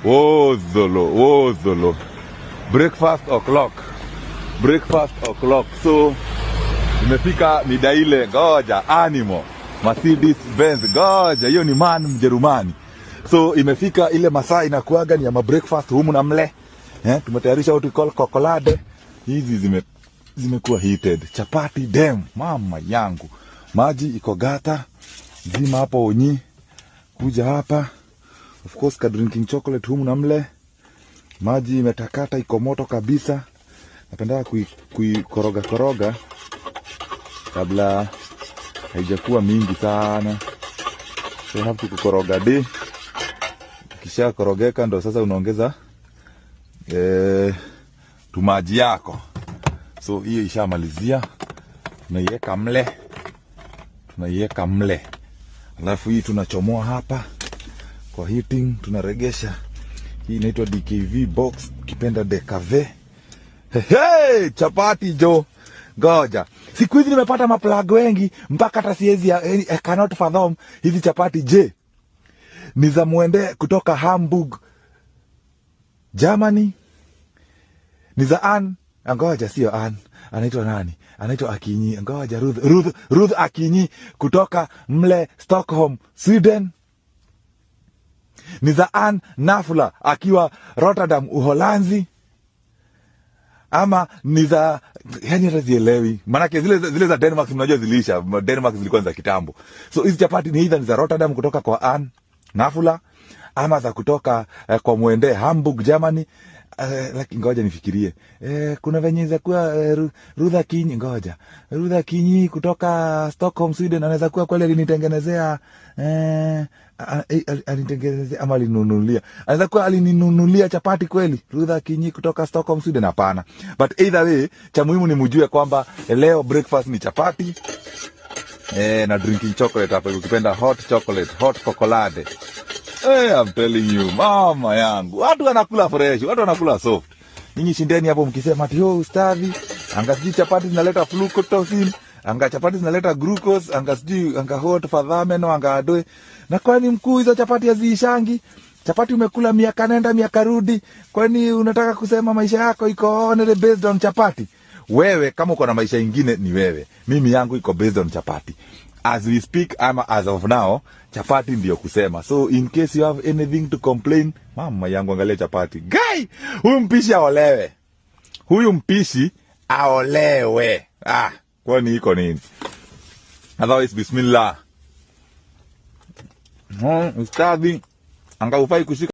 Wozolo, wozolo. Breakfast o'clock. Breakfast o'clock. So imefika mida ile, ngoja animo Mercedes Benz, ngoja hiyo ni man Mjerumani. So imefika ile masaa inakuaga ni ya ma breakfast humu na mle. Eh, tumetayarisha what we call kokolade. Hizi zimekuwa heated. Chapati dem, mama yangu. Maji iko gata. Zima hapo onyi. Kuja hapa. Of course ka drinking chocolate humu na mle. Maji imetakata iko moto kabisa. Napenda kuikoroga koroga kabla haijakuwa mingi sana. So have to kukoroga di. Kisha korogeka ndo sasa unaongeza tumaji yako. So hiyo ishamalizia, tunaiweka mle, tunaiweka mle, alafu hii tunachomoa hapa kwa heating, tunaregesha. Hii inaitwa DKV box, ukipenda DKV. Hey, hey, chapati jo, ngoja siku hizi nimepata maplug wengi mpaka hata siwezi, I cannot fathom hizi chapati. Je, ni za mwende kutoka Hamburg Germany? Ni za Ann, ngoja sio Ann, anaitwa nani? Anaitwa Akinyi, ngoja Ruth, Ruth, Ruth Akinyi kutoka mle Stockholm, Sweden. Ni za Ann Nafula akiwa Rotterdam, Uholanzi, ama ni za, yani hata sielewi, maanake zile za Denmark mnajua ziliisha. Denmark zilikuwa ni za kitambo. So hizi chapati ni either ni za Rotterdam kutoka kwa Ann Nafula ama za kutoka kwa mwende Hamburg Germany. Lakini ngoja nifikirie. Kuna venye za kuwa Ruth Akinyi, ngoja Ruth Akinyi kutoka Stockholm Sweden anaweza kuwa kweli alinitengenezea, alinitengenezea ama alinunulia, anaweza kuwa alininunulia chapati kweli Ruth Akinyi kutoka Stockholm Sweden? Hapana, but either way, cha muhimu ni mjue kwamba leo breakfast ni chapati na drinking chocolate hapa, ukipenda hot chocolate, hot chocolate. I'm telling you, mama yangu, watu wanakula fresh, watu wanakula soft. Nyinyi shindeni hapo mkisema ati oh, ustadhi, anga sijui chapati zinaleta glucotoxin, anga chapati zinaleta glucose, anga sijui anga hot fadhameno, anga adoe. Na kwani mkuu, hizo chapati haziishangi? Chapati umekula miaka nenda miaka rudi, kwani unataka kusema maisha yako iko only based on chapati? Wewe kama uko na maisha ingine ni wewe, mimi yangu iko based on chapati. As we speak, ama as of now, chapati ndio kusema. So in case you have anything to complain, mama yangu, angalia chapati. Guy, huyu mpishi aolewe, huyu mpishi aolewe. Ah, kwani iko nini? Otherwise, bismillah. Ustadhi, anga ufai kushika.